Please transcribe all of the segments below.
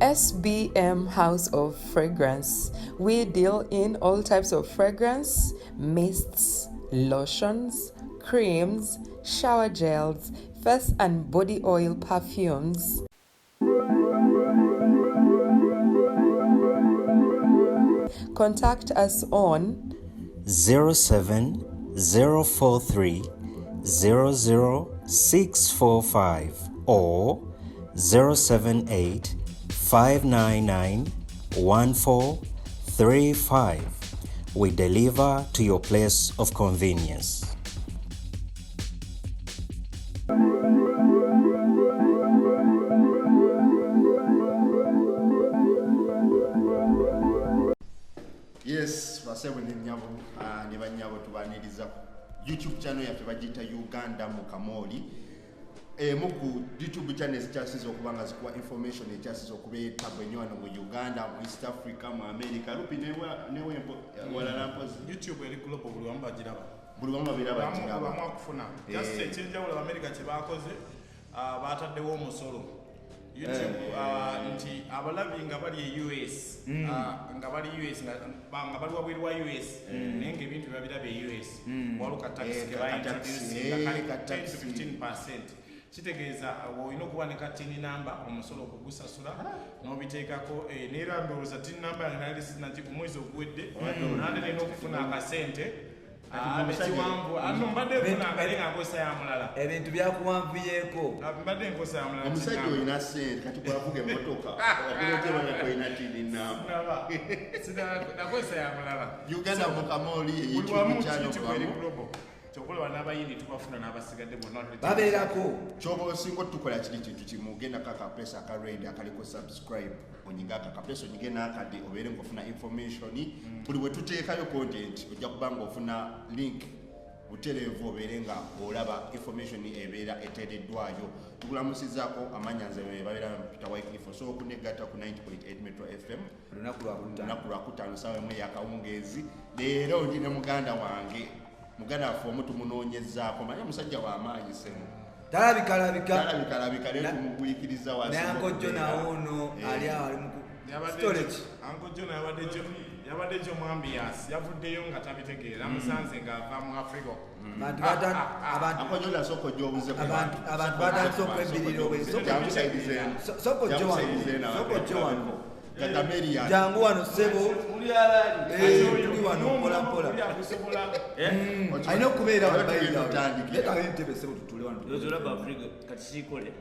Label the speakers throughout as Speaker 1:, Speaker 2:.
Speaker 1: SBM House of Fragrance. We deal in all types of fragrance, mists, lotions, creams, shower gels, face and body oil perfumes. Contact us on
Speaker 2: 07043 00645 or 078 599 1435. We deliver to your place of convenience.
Speaker 3: Yes, basebo ne nnyabo, ne bannyabo, tubaniriza ku YouTube channel yaffe, bagiyita Uganda mu Kamoli, emu ku YouTube channel ezikyasiza okuba nga zikuwa information ekyasiza okuba etabu ennyo wano mu Uganda, mu East Africa, mu America, lupi newempo walala mpozi.
Speaker 4: YouTube eri global, buli wamu bagiraba.
Speaker 3: Buli wamu babeera
Speaker 4: bagiraba
Speaker 3: bagiraba.
Speaker 4: Akufuna just ekyenjawulo, Abamerika kye bakoze, bataddewo omusolo YouTube, nti abalabi nga bali e US, nga bali US, nga bali wabweru wa US, naye ngaebintu babiraba e US, waliwo ka tax ke
Speaker 3: ka tax,
Speaker 4: baintroduce nga kali
Speaker 3: ka
Speaker 4: 10
Speaker 3: tax.
Speaker 4: to 15. Kitegeeza olina okuba ne ka TIN number, omusolo okugusasula n'obiteekako, neera ndowooza TIN number yange nali sinagi omwezi oguwedde, nande nalina okufuna akasente. Nekiwanvu ano mbadde nfuna akale nga nkozesa ya mulala.
Speaker 5: Ebintu byakuwanvuyeeko.
Speaker 4: Mbadde nkozesa ya mulala.
Speaker 3: Omusajja olina sente, kati bwavuga emmotoka wakuleetebanga tolina TIN number.
Speaker 4: Naba nakozesa ya mulala.
Speaker 3: Uganda mu Kamoli.
Speaker 4: Buli wamu.
Speaker 3: YouTube channel.
Speaker 4: YouTube eri global, kyokulaba n'abayindi tubafuna n'abasigadde bonna.
Speaker 5: Babeerako.
Speaker 3: Kyoba osinga otukola kiri kintu kimu: ogenda kakapesa aka red akaliko subscribe, onyige akakapesa, onyige n'akade, obeere ngaofuna information buli bwe tuteekayo content. Ojja kuba nga ofuna link butereevu, obeere nga olaba information ebeera eteereddwayo. Tukulamusizaako amanya, nze babeera Peter Wycliffe. Osobola okunegatta ku 90.8 Metro FM.
Speaker 5: Olunaku lwakutaano.
Speaker 3: Lunaku lwakutaano, saawa emu eyakawungeezi. Leero ndi ne muganda wange, muganda waffe omu tumunoonyezaako, manye omusajja w'amaanyi semu.
Speaker 5: Talabikalabika.
Speaker 3: Talabikalabika, leero tumugwikiriza.
Speaker 5: Naye Uncle John awo ono ali awo ali mu storage.
Speaker 4: Uncle John yabadde jo mu ambiance, yavuddeyo nga tabitegeera, namusanze ng'ava mu Africa.
Speaker 5: Abantu abantu
Speaker 3: Uncle John, asooka ojja obuze ku
Speaker 5: Abantu
Speaker 3: bantu.
Speaker 5: abantu batandise okwebirira obwe. Sooka ojje wano. Sooka ojje wano.
Speaker 3: Gagameria.
Speaker 5: Jangu wano ssebo. Tuli wano mpola mpola.
Speaker 4: Akusobola.
Speaker 5: Alina okubeera wano.
Speaker 3: Tugenda otandikira.
Speaker 5: Leetawo entebe ssebo, tutule wano.
Speaker 6: Ndowooza olaba Africa kati siikole.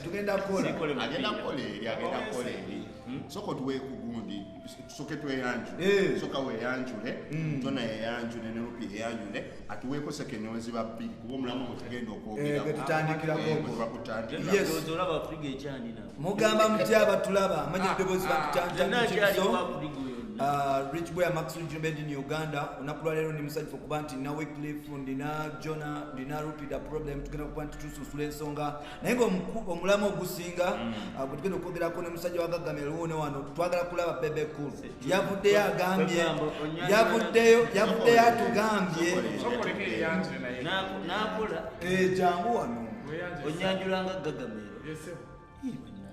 Speaker 5: Tugenda kukola.
Speaker 6: Siikole
Speaker 3: Agenda
Speaker 6: mupiira.
Speaker 3: kukola eri, agenda kukola eri. Sooka otuwe ku gundi, tusooke tweyanjule. Sooka weeyanjule, Jona yeyanjule ne Lupi yeyanjule, atuweeko sekenyozi ba bbiri, kuba omulamu gwe tugenda okwogera.
Speaker 5: Gwe tutandikirako ogwo.
Speaker 3: Gwe bakutandikira.
Speaker 5: Yes.
Speaker 6: Ndowooza olaba Africa ekyanina.
Speaker 5: Mugamba mutya abatulaba? Amanya eddoboozi.
Speaker 6: Zenna akyaliwo
Speaker 5: Bantukyantanikiso.
Speaker 6: Africa yonna.
Speaker 5: Rich Boy Max Made in Uganda. Olunaku lwaleero ndi musanyufu okuba nti nina Wycliffe, ndina Jona, ndina Rupi the Problem. Tugenda kuba nti tusunsula ensonga, naye nga omulamu ogusinga, gwe tugenda okwogerako ne musajja wa Gagamel wuno wano. Twagala kulaba Bebe Cool. Yavuddeyo agambye,
Speaker 6: Kwegamba,
Speaker 5: yavuddeyo atugambye.
Speaker 4: Sokoleko eyanjule naye.
Speaker 6: N'akola.
Speaker 5: Jangu wano.
Speaker 4: Weyanjule.
Speaker 6: Onyanjulanga Gagamero.
Speaker 4: Yes, sir.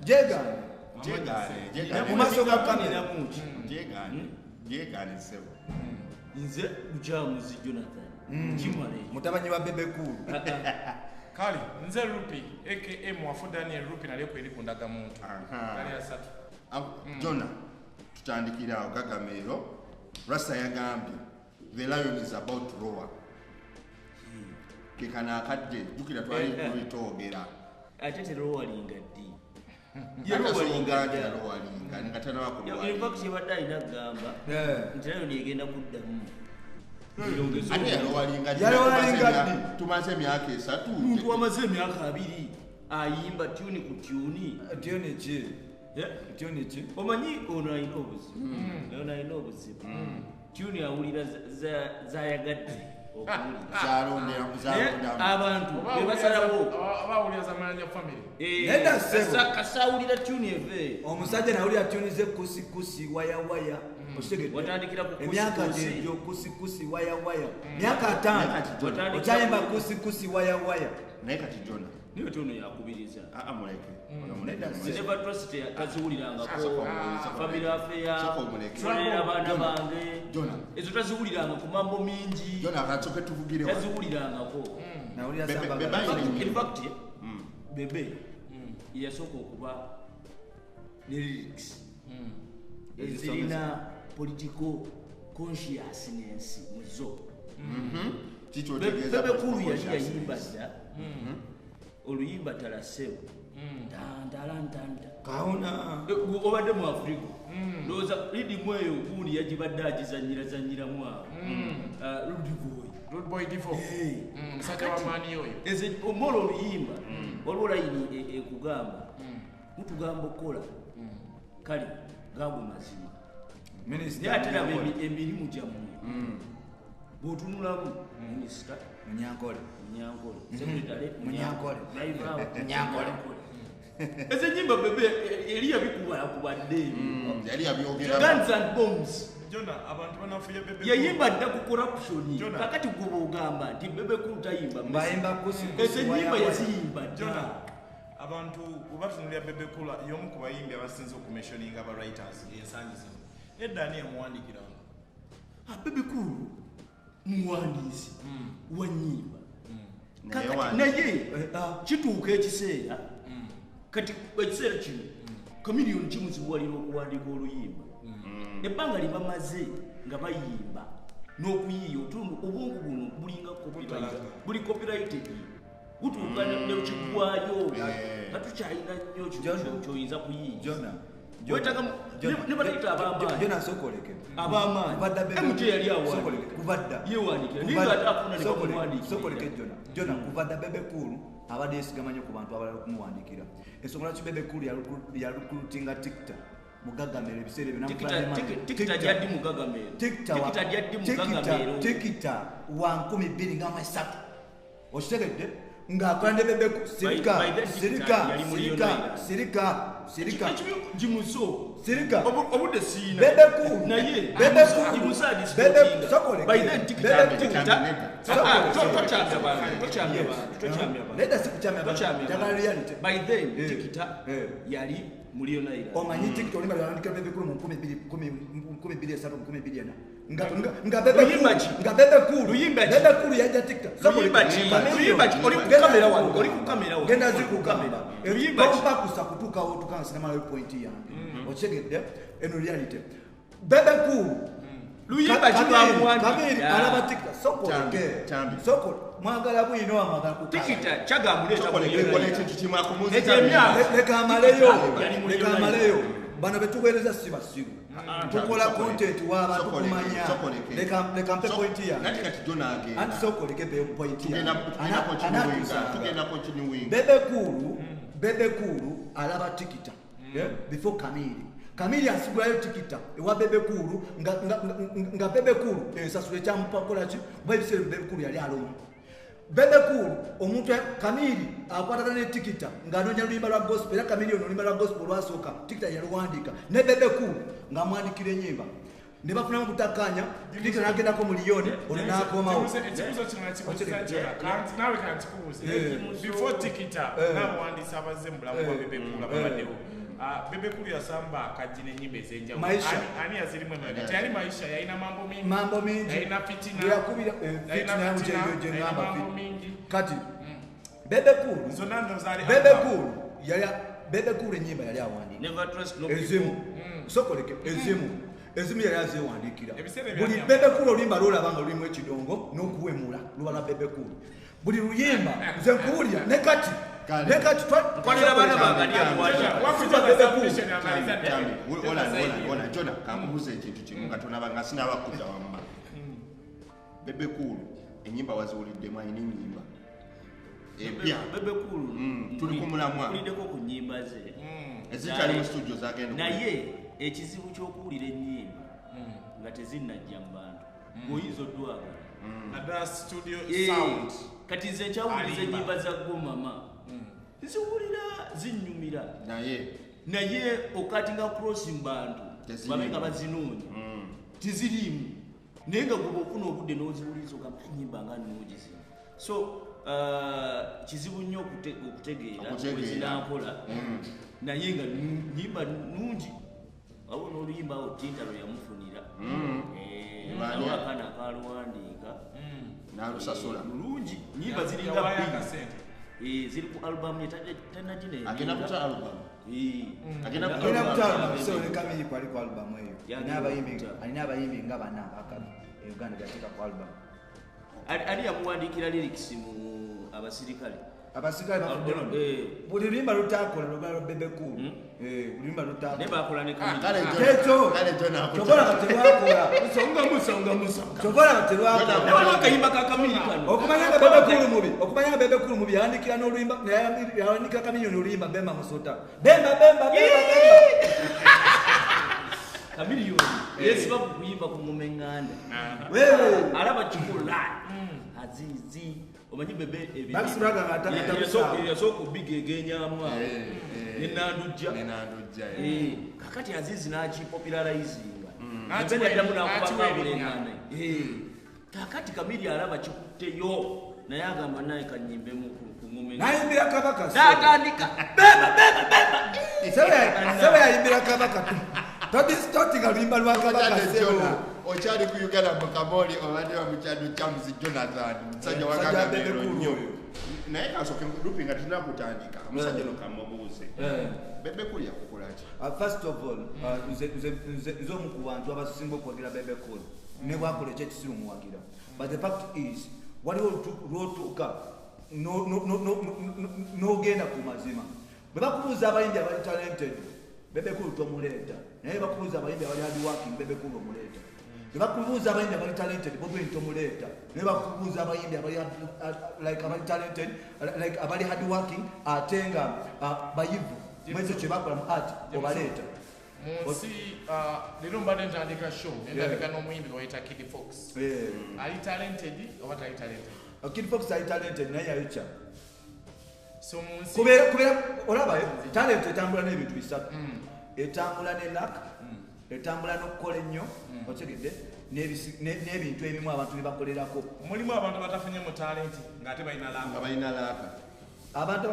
Speaker 5: Jegaane.
Speaker 3: Jegaane, jegaane.
Speaker 5: Mu maaso ga kamera.
Speaker 6: Ninamuki?
Speaker 3: Jegaane, jegaane ssebo.
Speaker 6: Nze Lukyamuzi Jonathan kimala ekyo.
Speaker 5: Mutabanyi wa Bebe Cool.
Speaker 4: Kale nze Rupi aka Mwafu Daniel Rupi, nalyo kweri ku ndagamuntu.
Speaker 3: Aha.
Speaker 4: Kali asatu.
Speaker 3: Jona, tutandikira awo Gagamero. Rasta yagambye the lion is about to roar. Kekano akadde, jjukira twali tulitoogera.
Speaker 6: Ate terowalinga ddi?
Speaker 3: Ate songa nti yalowalinga nga tanaba kulwalinga.
Speaker 6: In fact yabadde alina kugamba nti nayo niyegenda kuddamu.
Speaker 3: Ate yalowalinga ddi?
Speaker 5: Yalowalinga ddi?
Speaker 3: Tumaze emyaka 3.
Speaker 6: Muntu wamaze emyaka 20 ayimba tune ku tune.
Speaker 5: Tune ki?
Speaker 6: Eh?
Speaker 5: Tune ki?
Speaker 6: Omanyi ono alina obuzibu, ono alina obuzibu, tune awulira zayagadde okuwulira.
Speaker 3: Zalondera.
Speaker 6: Naye
Speaker 3: Zalondamu.
Speaker 6: abantu be basalawo.
Speaker 4: Oba awulira za Mayanja Family.
Speaker 5: Nedda ssebo.
Speaker 6: Kasawulira tune eve.
Speaker 5: Omusajja nawulira tune ze kusi kusi waya waya, okitegedde?
Speaker 6: Watandikira ku kusi
Speaker 5: Emyaka
Speaker 6: kusi.
Speaker 5: gyegyo, kusi kusi waya waya, myaka 50
Speaker 6: Watandikira
Speaker 5: okyayimba kusi kusi waya waya.
Speaker 3: Naye kati Jona,
Speaker 6: Niyo tono yakubiriza.
Speaker 3: Muleke.
Speaker 6: Never trust taziwulirangako. Family affair. Soko abaana bange. Ezo taziwuliranga ku mambo mingi.
Speaker 3: Jona akatsoke tuvugire.
Speaker 6: Taziwulirangako.
Speaker 5: Nawulira samba.
Speaker 6: In fact, Bebe yasooka okuba ne lyrics. Ezirina political consciousness muzo. Bebe Cool yali yayimba dda. Oluyimba talasewo. Tantala.
Speaker 5: Kaona.
Speaker 6: Obadde mu Afrika. Ndowooza ridimu eyo gundi yagibadde agizannyira-zannyiramu awo. Rude Boy.
Speaker 4: Rude Boy Divo. Musajja wa maanyi oyo.
Speaker 6: Eze omola oluyimba. Waliwo layini ekugamba. Mutugamba okukola. Kale gago mazima.
Speaker 5: Minisita.
Speaker 6: Naye ate laba emirimu gyammwe. Bw'otunulamu minisita
Speaker 5: Munyankole.
Speaker 6: Secretary
Speaker 5: Munyankole.
Speaker 6: Munyankole. Ezo ennyimba Bebe eri yabikubalakubadde.
Speaker 3: Yali yabyogera.
Speaker 6: Guns and bombs.
Speaker 4: Jona abantu banafuye Bebe.
Speaker 6: Yayimba dda ku corruption. Kakati gwe bw'ogamba nti Bebe Cool tayimba.
Speaker 5: Mbayimba kusi.
Speaker 6: Ezo ennyimba yaziyimba dda.
Speaker 4: Jona abantu batunuulira Bebe Cool y'omu ku bayimbi abasinze okumentioninga aba writers ensangi zino. Nedda ani yamuwandiikiranga?
Speaker 6: Bebe Cool muwandiisi wa nnyimba. Naye kituuka ekiseera kati ekiseera kino Chameleone kimuzibuwalira okuwandiika oluyimba. Ebbanga lye bamaze nga bayimba n'okuyiiya otundu obwongo buno bulinga copyright, buli copyrighted. Butuuka ne kiggwayo nga tukyalina nnyo ky'oyinza kuyiiya. Wetaaga ne batayita ab'amaanyi.
Speaker 5: Jona sokoleke.
Speaker 6: Ab'amaanyi. MJ yali awandiika.
Speaker 5: Kuva dda.
Speaker 6: Yeewandiikira. Naye ng'ate afuna ne bamuwandiikira.
Speaker 5: Sokoleke Jona. Jona kuva dda Bebe Cool abadde yeesigama nnyo ku bantu abalala okumuwandiikira. Ensonga lwaki Bebe Cool yalukurutinga Tikita Mugagamero ebiseera ebyo
Speaker 6: Tikita gyaddi Mugagamero. Tikita gyaddi Mugagamero.
Speaker 5: Tikita wa 2003. Okitegedde? Ng'akola ne Bebe Cool. Sirika. Sirika.
Speaker 6: Gimuso.
Speaker 5: Sirika.
Speaker 6: Obudde siina.
Speaker 5: Bebe Cool.
Speaker 6: Naye
Speaker 5: Bebe Cool.
Speaker 6: Gimuso
Speaker 5: Bebe Sokoleke.
Speaker 6: By then Tikita. Tokyamya abantu.
Speaker 5: Nedda si kukyamya abantu. Njagala reality.
Speaker 6: By then Tikita yali mu Leon Island.
Speaker 5: Omanyi Tikita oluyimba lwe Bebe Cool mu 2003 2004. Nga Bebe Cool. Bebe Cool yajja Tikita.
Speaker 6: Luyimba ki? Oli ku kamera wano. Oli ku kamera wano.
Speaker 5: Genda zikugamba.
Speaker 6: Luyimba ki?
Speaker 5: Tompakusa kutuuka wotuuka nsinamalayo point yange. Okitegedde? Eno reality. Bebe Cool.
Speaker 6: Luyimba ki lwamuwandiika?
Speaker 5: Kamiri alaba Tikita. Sokoleke. Sokoleke. Mwagala bwino amagala ku
Speaker 6: Tikita kyagamuleeta mu Leon
Speaker 3: Island.
Speaker 5: Leka amaleyo. Bano betuweereza si basiru. Tukola content w'abantu kumanya. Leka mpe point yange.
Speaker 3: Nati kati Jona agenda.
Speaker 5: Anti sokoleke mpe point yange.
Speaker 3: Tugenda continuing.
Speaker 5: Bebe Cool alaba Tikita. Before Kamiri. Kamiri asigulayo Tikita ewa Bebe Cool nga Bebe Cool ensasula ekyamupakola ki kuba ebiseera Bebe Cool yali alongo. Bebe Cool omuntu Kamiri akwatagana ne Tikita ng'anoonya luyimba lwa gospel era Kamiri ono oluyimba lwa gospel lwasooka Tikita yaluwandiika ne Bebe Cool ng'amwandikira ennyimba ne bafunamu obutakkaanya Tikita n'agendako mu Liyoni olwo n'akomawo.
Speaker 4: Ekibuuzo kino nakikubuuza Jona naawe kankikubuuze. Before Tikita n'abawandiisi abazze mu bulamu bwa Bebe Cool ababaddewo. Bebe Cool yasamba akajji n'ennyimba ez'enjawulo. Ani yazirimu emabega? Teyali Maisha, yalina mambo mingi.
Speaker 5: Mambo mingi.
Speaker 4: Yalina fitina.
Speaker 5: Yakubira fitina yalina mambo mingi. Kati Bebe Cool.
Speaker 4: Zonna ndowooza ali
Speaker 5: Bebe Cool yali Bebe Cool ennyimba yali awandiika.
Speaker 6: Never trust no people.
Speaker 5: Ezimu. Sokoleke ezimu. Ezimu yali azeewandiikira. Buli Bebe Cool oluyimba lw'olaba nga lulimu ekidongo n'okuwemula luba lwa Bebe Cool. Buli luyimba nze nkuwulira ne kati
Speaker 3: Jona kankubuuza ekintu kimu nga tonaba nga sinabakkuza wamma. Bebe Cool ennyimba waziwuliddemu alina ennyimba empya.
Speaker 6: Bebe Cool
Speaker 3: tuli ku mulamwa.
Speaker 6: Nkuliddeko ku nnyimba ze
Speaker 3: ezikyali mu studio zagenda.
Speaker 6: Naye ekizibu ky'okuwulira ennyimba nga tezinnajja mu bantu ng'oyinza oddwagala.
Speaker 4: Naddala studio sound.
Speaker 6: Kati nze nkyawuliriza ennyimba za Gomama. Nziwulira zinnyumira. Naye okatinga cross mu bantu babe nga bazinoonya. Tiziriimu. Naye nga gwe bw'ofuna obudde n'oziwuliriza ogamba ennyimba nga nnungi zino. So Kizibu nnyo okutegeera wezinaakola, naye nga nyimba nungi. Waliwo n'oluyimba awo Tinta lwe yamufunira, aliwo akaana akaluwandiika
Speaker 3: n'alusasula
Speaker 6: lulungi. Nyimba ziringa bbiri, ziri ku album ye tanagina.
Speaker 3: Agenda kuta album.
Speaker 5: Agenda kuta album. So ne Kamili kwali ku album eyo. Alina abayimbi nga bana akabi e Uganda byateeka ku album.
Speaker 6: Ani yamuwandiikira lyrics mu abasirikale?
Speaker 5: Abasirikale bafudde buli luyimba lutakola lwagala Bebe Cool. Buli luyimba lutakola.
Speaker 6: Naye bakola ne Kamili.
Speaker 5: Keto. Kyokola nga terwakola.
Speaker 6: Musonga.
Speaker 5: Kyokola nga terwakola.
Speaker 6: Naye waliwo akayimba ka Kamili kano.
Speaker 5: Okumanya nga Bebe Cool mubi. Okumanya nga Bebe Cool mubi yawandiikira n'oluyimba, yawandiikira Kamili n'oluyimba Bemba Musota. Bemba Bemba Bemba Bemba.
Speaker 6: Kamili yesiba ku kuyimba ku ngoma eŋŋanda.
Speaker 5: Wewe.
Speaker 6: Alaba kikola. Azizi. Omanyi Bebe yasooka obigegenyamu awo ne Nandujja. Kakati Azizi n'akipopularizinga. Bebe yaddamu n'akubaka eŋŋanda. Kakati Kamili alaba kikutteyo naye agamba naye kanyimbemu ku ngoma eŋŋanda.
Speaker 5: Nayimbira Kabaka.
Speaker 6: N'atandika Bemba Bemba Bemba.
Speaker 5: Sebe yayimbira Kabaka. Todistortinga luyimba lwa Kabaka sebo.
Speaker 3: Okyali ku Uganda mu Kamoli obadde wa mukyalo James Jonathan, musajja wa Kagame nnyo. Naye kasooke Lupi nga tunakutandika, omusajja ono kamubuuze. Bebe Cool yakukola ki?
Speaker 5: First of all, nze omu ku bantu abasinga okuwagira Bebe Cool. Ne bwakola ekyekisiru muwagira. But the fact is, waliwo lw'otuuka n'ogenda ku mazima. Bwe bakubuuza abayimbi abali talented, Bebe Cool tomuleeta. Naye bakubuuza abayimbi abali hard working, Bebe Cool omuleeta. Bwe bakubuuza abayimbi abali talented, Bobi Wine tomuleeta. Naye bakubuuza abayimbi abali like abali talented, like abali hard working, ate nga bayivu. Mwekyo kye bakola mu art obaleeta.
Speaker 4: Mu nsi leero mbadde ntandika show, ntandika n'omuyimbi bayita Kid Fox. Ali talented oba tali talented?
Speaker 5: Kid Fox ali talented naye yayokya.
Speaker 4: So mu nsi
Speaker 5: kubeera olaba talent etambula n'ebintu bisatu. Etambula ne luck, etambula n'okukola ennyo, otegedde, n'ebintu ebimu abantu bye bakolerako.
Speaker 4: Mulimu abantu batafunye mu talent ng'ate balina luck.
Speaker 3: Nga balina luck.
Speaker 5: Abantu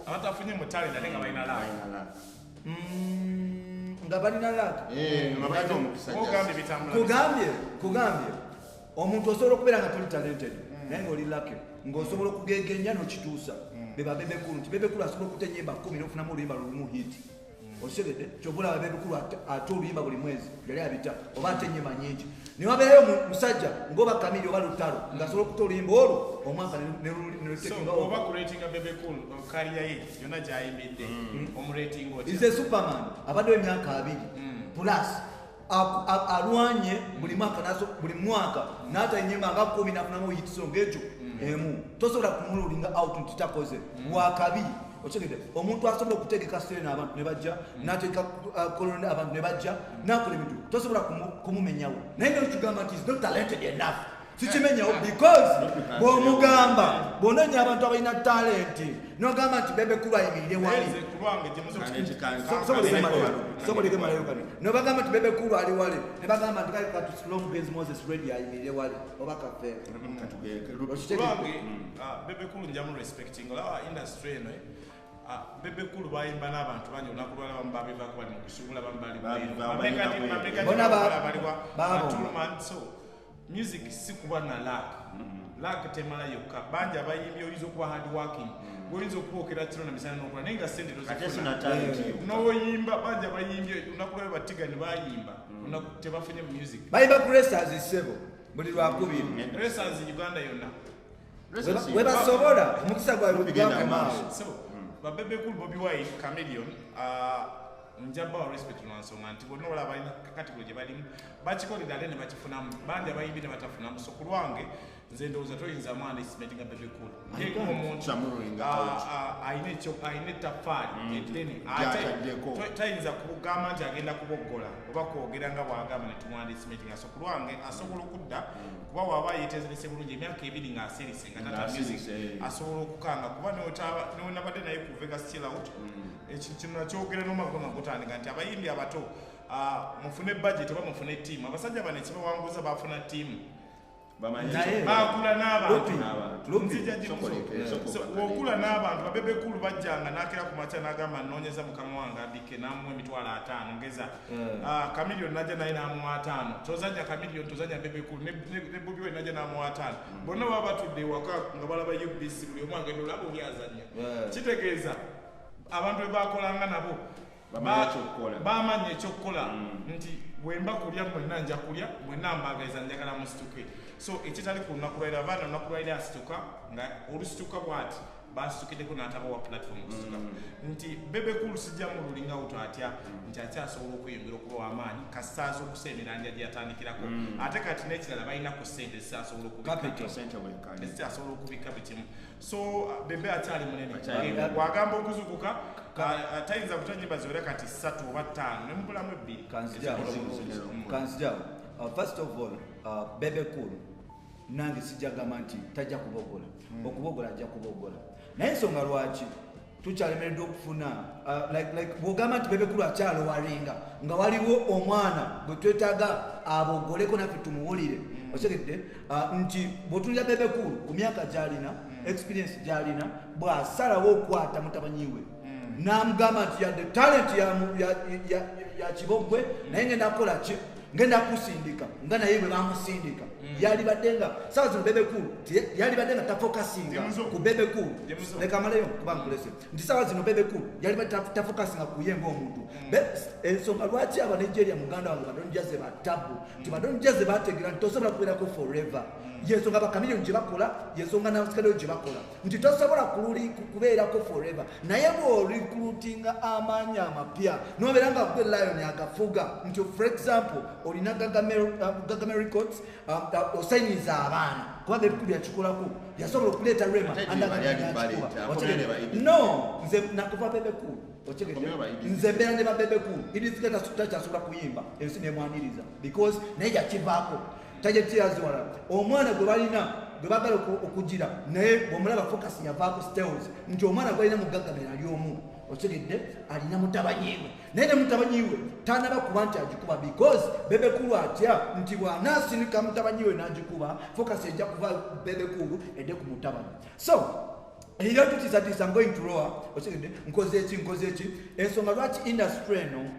Speaker 4: abatafunye mu talent ate nga balina luck.
Speaker 5: Nga balina luck.
Speaker 3: Nga balina omukisa.
Speaker 5: Kugambye omuntu osobola okubeera nga toli talented naye ng'oli lucky, ng'osobola okugegenya n'okituusa. Beba Bebe Cool nti Bebe Cool asobola okuta ennyimba 10 n'ofunamu oluyimba lumu hit. Otegedde, ky'oba olaba Bebe Cool ate oluyimba buli mwezi yali abita oba ate ennyimba nnyingi. Ne wabeerayo musajja ng'oba Kamili oba Lutalo ng'asobola okuta oluyimba olwo omwaka ne lutekinga.
Speaker 4: So oba kuratinga Bebe Cool career ye yonna gy'ayimbidde omuratinga otya?
Speaker 5: Is a superman abaddewo emyaka 2 plus alwanye buli mwaka naso buli mwaka n'ata ennyimba nga 10 n'afunamu hit song ekyo emu. Tosobola kumululinga out nti takoze wakabi. Otegedde, omuntu asobola okutegeka sente abantu ne bajja, n'ategeka koloni abantu ne bajja, n'akola ebintu. Tosobola kumumenyawo. Naye n'okigamba nti is not talented enough. Sikimenyawo because bw'omugamba, bw'onoonya abantu abalina talent, n'ogamba nti Bebe Cool ayimirire wali. N'obagamba nti Bebe Cool ali wali, ne bagamba nti kale katusuule Benz Moses Radio ayimirire wali oba Kafeero.
Speaker 4: Kulwange Bebe Cool njamu respecting olaba industry eno. Bebe Cool bayimba n'abantu bangi olunaku lwala abamu babivaako bali mu kusuubula, abamu bali bali so music si kuba na luck. Luck temala yokka. Bangi abayimbi oyinza okuba hard working, oyinza okubookera kiro na misana n'okola naye nga ssente tozifuna. N'oyimba bangi abayimbi olunaku lwala batiga ne bayimba olunaku tebafunye mu music.
Speaker 5: Bayimba ku Racers ssebo buli Lwakubiri.
Speaker 4: Racers Uganda yonna.
Speaker 5: We basobola omukisa gwabwe gwakomaawo.
Speaker 4: So Bebe Cool, Bobi Wine, Chameleone, njaba wa respect lwa nsonga nti bonna olaba balina category gye balimu bakikolera ate ne bakifunamu. Bangi abayimbi ne batafunamu. So ku lwange nze ndowooza toyinza mwana estimatinga Bebe Cool. Ng'omuntu alina ettaffaali eddene ate tayinza kugamba nti agenda kuboggola oba kwogera nga bw'agamba ne tumwanda estimatinga. So ku lwange asobola okudda kuba waba yeetegerese bulungi emyaka 2 ng'asirise nga tata music asobola okukanga kuba nabadde naye ku Vegas Chill Out. Ekintu kino nakyogera n'omwaka nga gutandika nti abayimbi abato mufune budget oba mufune ttiimu. Abasajja bano ekibawanguza bafuna ttiimu. Bakula n'abantu. Wokula n'abantu ba Bebe Cool bajjanga n'akira ku makya n'agamba nnoonyeza mukama wange abike n'amuwa 500,000 ngeza. Chameleone najja naye n'amuwa 5. Tozanya Chameleone, tozanya Bebe Cool, ne Bobi Wine najja n'amuwa 5. Bonna baba batudde ewaka nga balaba UBC buli omu agenda olaba oli azannya. Kitegeeza abantu be bakolanga nabo bamanya ekyokukola nti bwemba kulya mwenna nja kulya, mwenna mbagaliza njagala musituke. So ekitali ku lunaku lwa leero, abaana olunaku lwa leero asituka nga olusituka bw'ati basitukiddeko n'atabawa platform okusituka. Nti Bebe Cool sijja mululinga wuto atya nti akyasobola okweyongera okuba w'amaanyi kasita okusa emirandira gye yatandikirako. Ate kati n'ekirala balina ku ssente ezikyasobola okubika buli kimu. So Bebe akyali munene, bw'agamba okuzuukuka tayinza kutanyimba ziwera kati 3 oba 5 ne mubulamu 2.
Speaker 5: Kanzijaawo. First of all, Bebe Cool nange sijja gamba nti tajja kubogola. Okubogola ajja kubogola. Naye ensonga lwaki tukyalemereddwa okufuna like bw'ogamba nti Bebe Cool akyalowalinga nga waliwo omwana gwe twetaaga abogoleko naffe tumuwulire. Otegedde nti bw'otunulira Bebe Cool ku myaka gy'alina, experience gy'alina, bw'asalawo okwata mutabanyi we n'amugamba nti yadde talent ya Kibogwe naye ngenda kukola ki, ngenda kusindika nga naye bwe bamusindika. Yalibadde nga sawa zino Bebe Cool yalibadde nga tafokasinga ku Bebe Cool. Leka maleyo kuba nkulese nti sawa zino Bebe Cool yalibadde tafokasinga ku ye ng'omuntu. Ensonga lwaki aba Nigeria muganda wange ba Don Jazzy batabu nti ba Don Jazzy bategeera nti tosobola kubeerako forever. Yensonga ba Chameleone gye bakola, yensonga n'abasikaddeyo gye bakola nti tosobola kubeerako forever. Naye bw'orecruitinga amaanyi amapya n'obeera nga gwe Lion agafuga nti for example olina Gagamel Records, osayiniza abaana kuba Bebe Cool yakikolako, yasobola okuleeta Rema. No, nze nakuva Bebe Cool. Nze mbeera ne ba Bebe Cool Idris takyasobola kuyimba ensi nemwaniriza because naye yakivaako tajetiyaziwala. Omwana gwe balina gwe baagala okugira naye bw'omulaba focus yavaako stales nti omwana gwalina mu Gagamel ali omu, otegedde alina mutabanyi we, naye ne mutabanyi we tanaba kuba nti agikuba because Bebe Cool atya nti bw'anaasindika mutabanyi we n'agikuba focus ejja kuva Bebe Cool edde ku mutabanyi. So era tutiisatiisa I'm going to roar, otegedde nkoze eki nkoze eki. Ensonga lwaki industry eno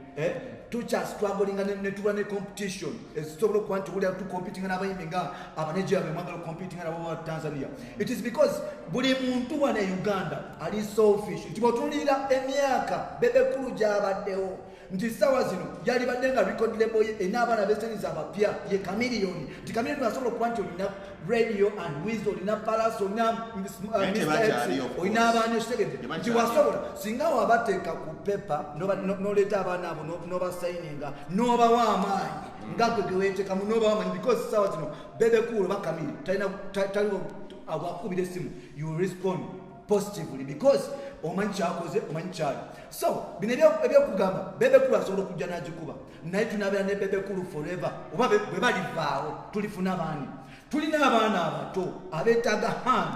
Speaker 5: tukyastrugglinga ne tuba ne competition ezisobola okuba nti wulira tucompetinga n'abayimbi nga Abanigeria be mwagala okucompetinga nabo ba Tanzania. It is because buli muntu wano e Uganda ali selfish nti bw'otunuulira emyaka Bebe Cool gy'abaddewo nti ssaawa zino yalibadde nga record label ye erina abaana b'eseniza abapya ye Chameleone nti Chameleone asobola okuba nti olina Radio and Weasel, olina Palace, olina Mr X, olina abaana ekitegedde nti wasobola singa wabateeka ku pepa n'oleeta abaana abo n'obasayininga n'obawa amaanyi nga gwe geweetekamu n'obawa amaanyi because ssaawa zino Bebe Cool oba Chameleone talina taliwo awakubira essimu you respond positively because omanyi kyakoze omanyi kyali. So bino ebyokugamba Bebe Cool asobola okujja n'agikuba naye tunabeera ne Bebe Cool forever oba bwe balivaawo tulifuna baani? Tulina abaana abato abeetaaga hand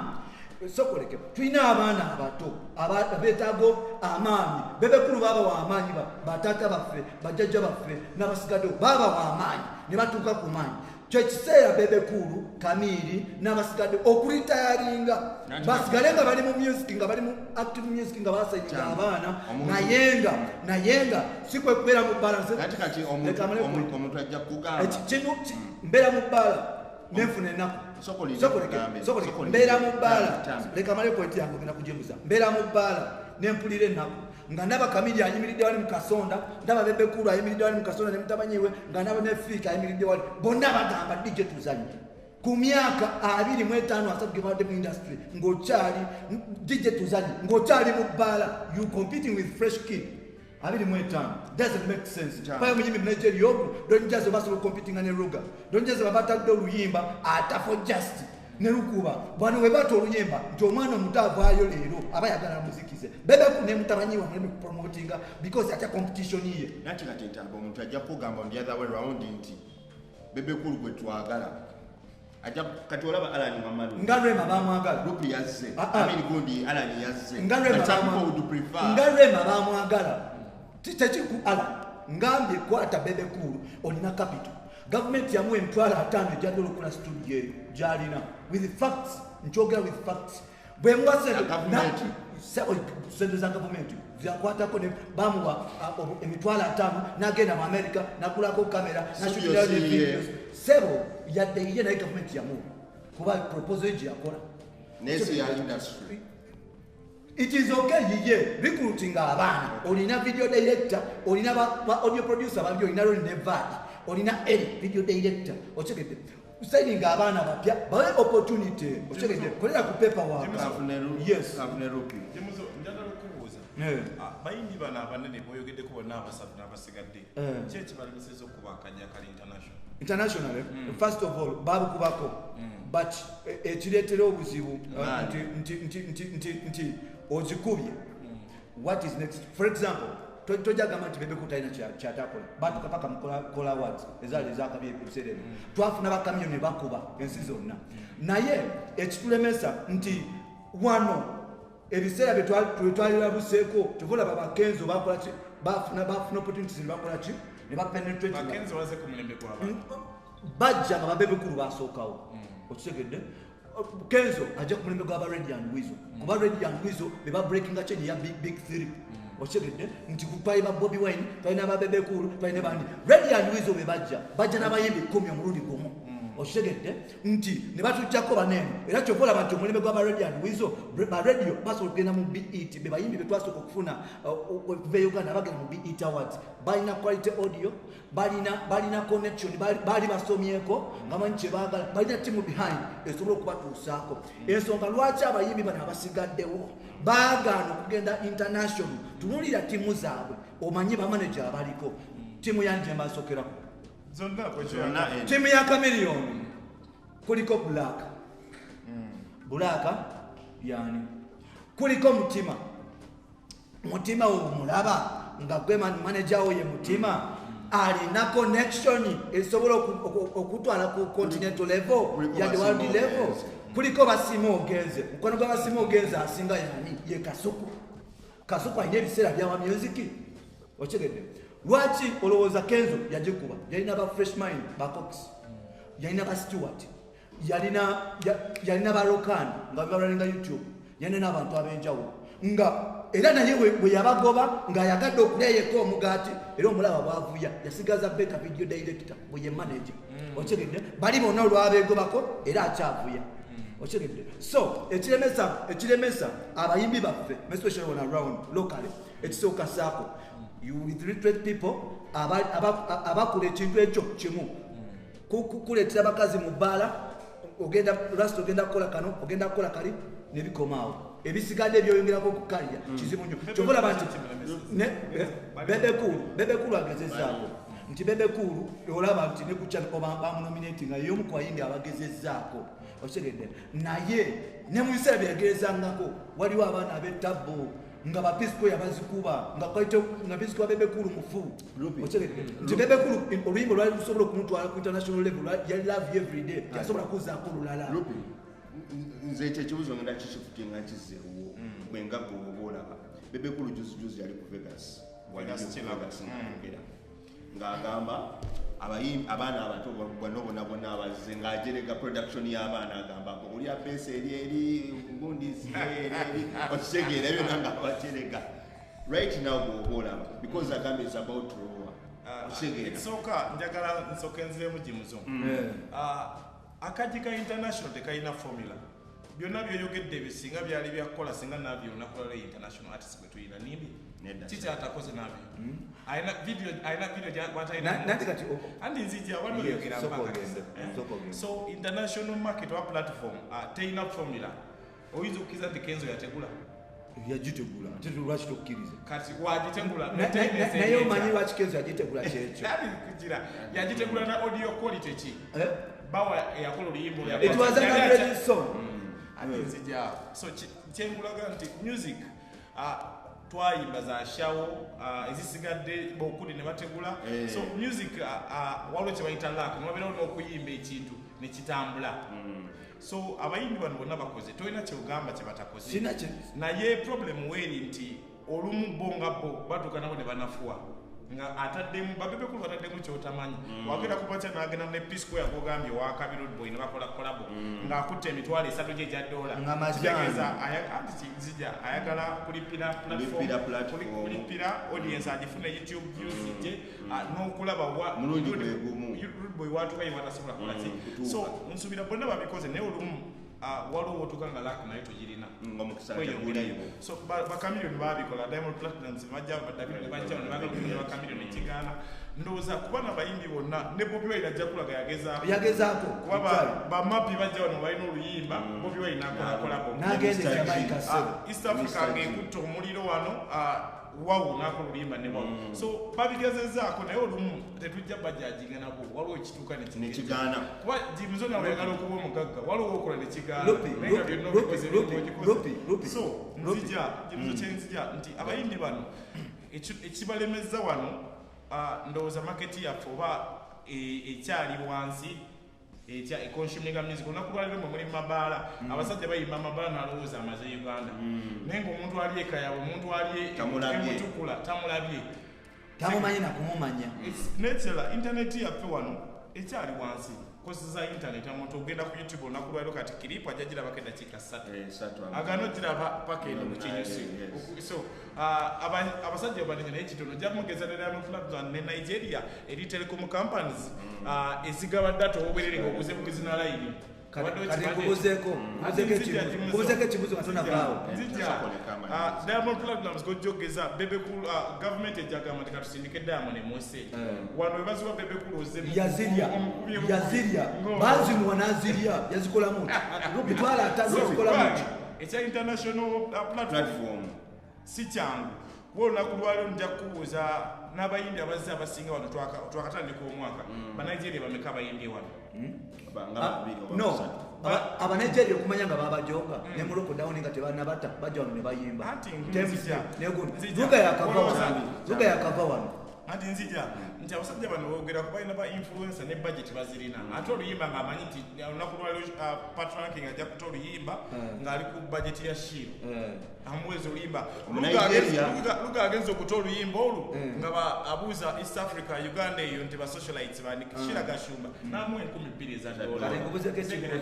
Speaker 5: sokoleke, tulina abaana abato abeetaaga amaanyi. Bebe Cool baabawa amaanyi bataata baffe bajjajja baffe n'abasigaddewo baabawa amaanyi ne batuuka ku maanyi. Kyekiseera Bebe Cool, Chameleone n'abasigadde okuritayaringa basigale nga bali mu music nga bali mu active music nga basayininga abaana nayenga si kwe kubeera mu balance.
Speaker 3: Kati omuntu ajja kugamba
Speaker 5: mbeera mu bbala nenfuna ennaku mbeera mu bbaala leka male pointi yange ogenda kugyemuza. Mbeera mu bbaala nempulira ennaku nga ndaba Chameleone ayimiridde wali mu kasonda, ndaba Bebe Cool ayimiridde wali mu kasonda ne mutabanyi we, nga ndaba ne Fik ayimiridde wali, bonna bagamba DJ tuzanye ku myaka 25 asatu gye babadde mu industry ng'okyali DJ tuzanye ng'okyali mu bbaala you competing with fresh kid 25 doesn't make sense. Payo muyimbi mu Nigeria ogu Don Jazzy basobola competinga ne Ruga. Don Jazzy babatadde oluyimba atafo just ne lukuba bano we bata oluyimba nti omwana omuto avaayo leero aba ayagala muzikize. Bebe Cool ne mutabanyi we muleme kupromotinga because atya competition ye.
Speaker 3: Nati kati ntambo omuntu ajja kugamba on the other way round nti Bebe Cool gwe twagala ajja kati olaba Alan Wamalu
Speaker 5: nga Rema bamwagala
Speaker 3: Rupi yazze Amini Gundi Alan yazze
Speaker 5: nga Rema bamwagala tekiri ku Alan ngambye kwata Bebe Cool olina capital. Gavumenti yamuwa 50,000 ejjagala okukola studio eyo gy'alina. With facts, nkyogera with facts. Bwe muwa sente za gavumenti zakwatako ne bamuwa 50,000 n'agenda mu America n'agulako kamera n'ashutirayo ne videos. Sebo yadde ye naye gavumenti yamuwa kuba proposal gye yakola.
Speaker 3: Nesi ya industry.
Speaker 5: It is okay yiye recruiting abaana, olina video director, olina ba audio producer bangi, olina Ronnie Nevad, olina Eric video director, otegedde signing abaana bapya bawe opportunity, otegedde kolera ku paper work. Yes.
Speaker 3: Kafune Rupi.
Speaker 4: Jemuzo njagala okubuuza. Bayimbi bano abanene boyogeddeko bonna abasatu n'abasigadde. Ki ekibalemesezza okuba akajja kali international?
Speaker 5: International, first of all babukubako, but ekireetera obuzibu nti ozikubye. What is next? For example, tojja gamba nti Bebe Cool talina kyatakola, batuka paka mu Kora Awards ezaali ezakabi ebiseera ebyo, twafuna bakamyo ne bakuba ensi zonna. Naye ekitulemesa nti wano ebiseera bye twalirabuseeko, kyova bakenzo bakola ki, bafuna opportunities ne bakola ki, ne bapenetrate.
Speaker 4: Bakenzo baze ku mulembe gw'abantu
Speaker 5: bajja nga ba Bebe Cool basookawo, okitegedde. Kenzo ajja ku mulembe gw'aba Radio and Weasel, kuba Radio and Weasel be ba breakinga chain ya big three, okitegedde nti twali ba Bobi Wine, twalina ba Bebe Cool, twalina bandi. Radio and Weasel be bajja n'abayimbi 10 omulundi gumu, okitegedde nti ne batujjako baneeno. Era kyova olaba nti omulembe gw'aba Radio and Weasel, ba radio basobola okugenda mu BET, be bayimbi be twasooka okufuna okuva e Uganda bagenda mu BET Awards, balina quality audio, balina connection, baali basomyeko nga manyi kye baagala, balina team behind esobola okubatuusaako. Ensonga lwaki abayimbi bano abasigaddewo baagaana okugenda international, tunuulira ttiimu zaabwe, omanye bamaneja abaliko. Ttiimu yange gye mbasookerako ttiimu ya Chameleone kuliko Black, Black yani kuliko Mutima, Mutima omulaba nga gwe manager wo ye Mutima, alina connection esobola okutwala ku continental level ya the world level. Kuliko Basiima Ogenze, mukwano gwa Basiima Ogenze asinga yani ye Kasuku. Kasuku alina ebiseera byawa music, okitegedde. Lwaki olowooza Kenzo yagikuba? Yalina ba Fresh Mind, ba Cox, yalina ba Stewart, yalina ba Rokan nga babalinga YouTube, yalina n'abantu ab'enjawulo nga era naye bwe yabagoba ng'ayagadde okulya yekka omugaati, era omulaba bwavuya yasigaza Beka video director bwe ye manager, okitegedde. Bali bonna olwabeegobako era akyavuya, okitegedde. So ekiremesa abayimbi baffe especially on around locally, ekisooka saako you with literate people abakola ekintu ekyo kimu kukuleetera abakazi mu bbaala, ogenda last ogenda kukola kano, ogenda kukola kali nebikomaawo, ebisigadde byoyongerako okukalya kizibu nnyo. Kyova olaba nti Bebe Cool agezezzaako nti Bebe Cool olaba nti ne ku channel bamunominate nga y'omu ku bayimbi abagezezzaako, okitegedde. Naye ne mu biseera bye yagezangako waliwo abaana ab'ettabbo nga ba Pisco yabazikuba nga quality nga Pisco Bebe Cool mufu, okitegedde nti Bebe Cool oluyimba lwali lusobola okumutwala ku international level, yali love every day, yasobola kuzaako lulala.
Speaker 3: Nze ekyo ekibuuzo ngenda kikifutinga nkizeewo gwe nga gwe oba olaba Bebe Cool juzi yali ku Vegas, ng'ayogera ng'agamba abaana abato bonna bonna bonna abazze ng'ajerega production y'abaana, agamba oli apeesa eri eri gundi eri eri, okitegeera byonna ng'abajerega. Right now bw'oba olaba because agamba is about to roar, okitegeera.
Speaker 4: Ekisooka njagala nsooke nziremu Jimuzo. Akajji ka international tekalina formula. Byonna byoyogedde ebisinga byali byakukola singa nabyo olunaku lwa leero international artist gwe tulina nimbi. Kiki atakoze nabyo? Alina video gy'atalina. Andi nzija waliwo oyogera mpaka. So international market wa platform terina formula. Oyinza okukkiriza nti Kenzo yategula?
Speaker 5: Yagitegula, ate lwaki tokkiriza?
Speaker 4: Kati wagitegula.
Speaker 5: Naye omanyi lwaki Kenzo yagitegula kyekyo?
Speaker 4: Yagitegula na audio quality ki? Bawa yakola oluyimba.
Speaker 5: It was an average song.
Speaker 4: So kyengulaga nti music twayimba za shawo ezisigadde bokudi ne bategula. So music waliwo kye bayita luck, nwabeerawo n'okuyimba ekintu ne kitambula. So abayimbi bano bonna bakoze, tolina kyogamba kye batakoze. Naye problem weeri nti olumu bo nga bo batuuka nabo ne banafuwa. Nga ataddemu ba Bebe Cool bataddemu kyotamanyi. Wagenda kubacha n'agenda ne P Square gogambye wa Kabi Rude Boy ne bakola collabo. Nga akutte $300 gye $. Kitegeeza nzija ayagala kulipira platform, kulipira audience agifune YouTube views gye n'okulaba wa Rude Boy watuka ye watasobola kukola ki. So nsuubira bonna babikoze naye olumu waliwo otuuka nga luck naye togirina. So ba Chameleone babikola, Diamond Platnumz bajja badabiro ne bajja ne bagala okunywa ba Chameleone ekigaana. Ndowooza kuba n'abayimbi bonna ne Bobi Wine ajja kulaga yagezaako. Kuba ba Mapi bajja wano balina oluyimba, Bobi Wine n'akola collabo.
Speaker 5: N'agenda e Jamaica ssebo.
Speaker 4: East Africa ng'ekutte omuliro wano, wawu n'akola oluyimba ne wawu. So babigezezzaako naye olumu tetujja bajajinga nabo, waliwo ekituuka ne
Speaker 3: kigaana.
Speaker 4: Kuba Jimzo nawe oyagala okuba omugagga, waliwo okola ne kigaana. Naye nga byonna obikoze byonna. So nzija, Jimzo kye nzija nti abayimbi bano ekibalemeza wano ndowooza market yaffe oba ekyali wansi etya econsuminga music. Olunaku lwaleero mwe muli mu mabaala, abasajja bayimba amabaala n'alowooza amaze Uganda. Naye ng'omuntu ali eka yaabwe, omuntu ali emutukula tamulabye,
Speaker 5: tamumanyi na kumumanya.
Speaker 4: Nekirala internet yaffe wano ekyali wansi. Kosi za internet omuntu ogenda ku YouTube olunaku lwaleero kati kiripu ajja girabako eddakiika 3 agano giraba paka eno ku kinyusi. So abasajja banene naye kitono ojja mugeza ne Diamond Platnumz ne Nigeria eri telecom companies ezigaba data obwerere ng'oguze bugizi na layini.
Speaker 5: Kubuzeeko ekibuzo nga tonavaawo.
Speaker 4: Diamond Platnumz gojogeza Bebe Cool, government ejagamba nti katusindike Diamond emwese. Wano we baziwa Bebe Cool ozze
Speaker 5: yazirya, bazimuwa n'azirya, yazikolamu mitwalo 5 yazikolamu.
Speaker 4: Ekya international platform si kyangu. Kuba olunaku lwaleero nja kukubuuza n'abayimbi abazze abasinga wano twakatandika omwaka, Banigeria bameka abayimbi wano?
Speaker 5: No, Abanigeria okumanya nga babajonga ne mu lockdown nga tebannabata bajja wano ne bayimba. Luga yakava wano.
Speaker 4: Anti nzija nti abasajja bano boogera kuba balina ba influencer ne budget bazirina. Ate oluyimba ng'amanyi nti olunaku lwaleero Pat Ranking ajja kuta oluyimba ng'ali ku budget ya Shiro. Amuweza oluyimba. Luga agenze okuta oluyimba olwo nga abuuza East Africa, Uganda eyo nti ba socialites bani Shira Gashumba n'amuwa $2,000 eza dola.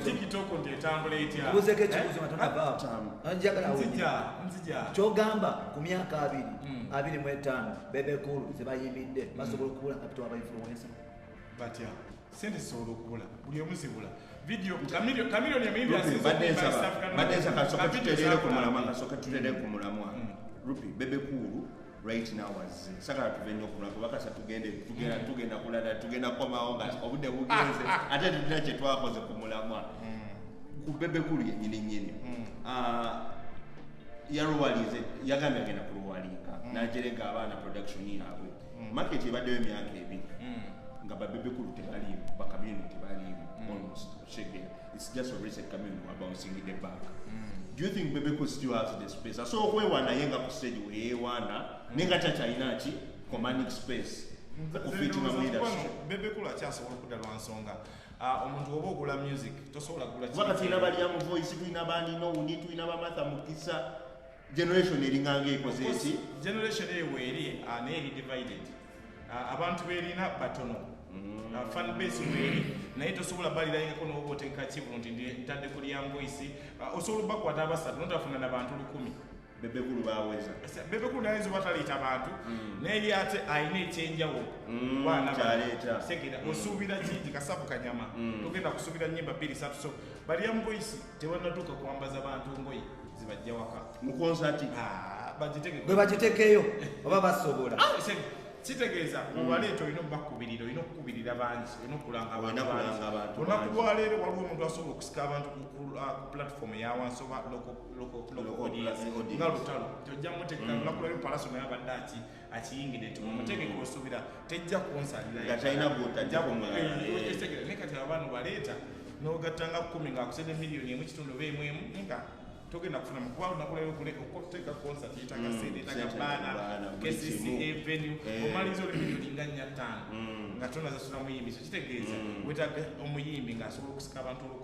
Speaker 4: TikTok nti etambula etya?
Speaker 5: Nkubuzeeko ekibuzo nga tonavaawo. Njagala
Speaker 4: nzija.
Speaker 5: Ky'ogamba ku myaka 25 Bebe Cool ze bayimbidde basobola okubula capital aba influencer.
Speaker 4: Batya sente zisobola okubula, buli omu zibula. Video Chameleone emiyimbi asinze
Speaker 3: Badde kasooka tuterere ku mulamwa. Rupi, Bebe Cool right now azze. Sagala tuve nnyo ku mulamwa kuba kasa tugenda kulala, tugenda kukomawo nga obudde bugenze ate tetulina kye twakoze ku mulamwa. Ku Bebe Cool yennyini nnyini. Yaluwalize, yagambye agenda kuluwalinga n'ajerega abaana production yaabwe. Market ebaddeyo emyaka 2 nga ba Bebe Cool tebaliimu, ba Chameleone tebaliimu, almost. It's just a recent Chameleone who are bouncing in the back. Do you think Bebe Cool still has the space? Asobola okwewaana ye nga ku stage weyeewaana naye nga takyalina ki commanding space okufiitinga mu industry.
Speaker 4: Bebe Cool akyasobola okudda lwa nsonga. Omuntu oba ogula music tosobola kugula
Speaker 3: kintu. Kuba tulina Balyamu Voice, tulina Banino Uni, tulina ba Martha Mukisa. Generation eringa ng'ekoze eki?
Speaker 4: Generation eyo weeri naye eri divided. Abantu beerina batono. Fan base weeri naye tosobola balirayingako n'oba oteeka kivu nti ntadde ku Liam Voice. Osobola obbakwata abasatu n'otafuna na bantu 1000.
Speaker 3: Bebe Cool baweza.
Speaker 4: Bebe Cool naye ayinza oba taleeta bantu naye ye ate alina ekyenjawulo.
Speaker 3: Kyaleeta.
Speaker 4: Segera osuubira kingi kasavu kanyama. Togenda kusuubira nnyimba 2 3 so Liam Voice tewannatuuka kwambaza bantu ngoye zibajja waka.
Speaker 3: Mu concert.
Speaker 5: Bwe bagitekeeyo oba basobola.
Speaker 4: Kitegeeza obaleeta olina okubakubirira, olina okukubirira bangi, olina okulanga abantu bangi. Olunaku lwaleero waliwo omuntu asobola okusika abantu ku platform eya wansi oba local audience nga Lutalo. Tojja mutegeka olunaku lwaleero Palaso naye abadde akiyingidde nti mumutegeka osuubira tejja kunsalira.
Speaker 3: Nga talina gw'otajjako mulala.
Speaker 4: Naye kati abaana baleeta n'ogattanga 10 ng'akusede $1.5 million oba emu nga Togenda kufuna mukuba olunaku lwaleero okuteeka concert yeetaaga sente, yeetaaga baana, KCCA venue, omaliza oli miliyoni nga 4-5 nga tonazasula muyimbi. So kitegeeza weetaaga omuyimbi ng'asobola okusika abantu 1,000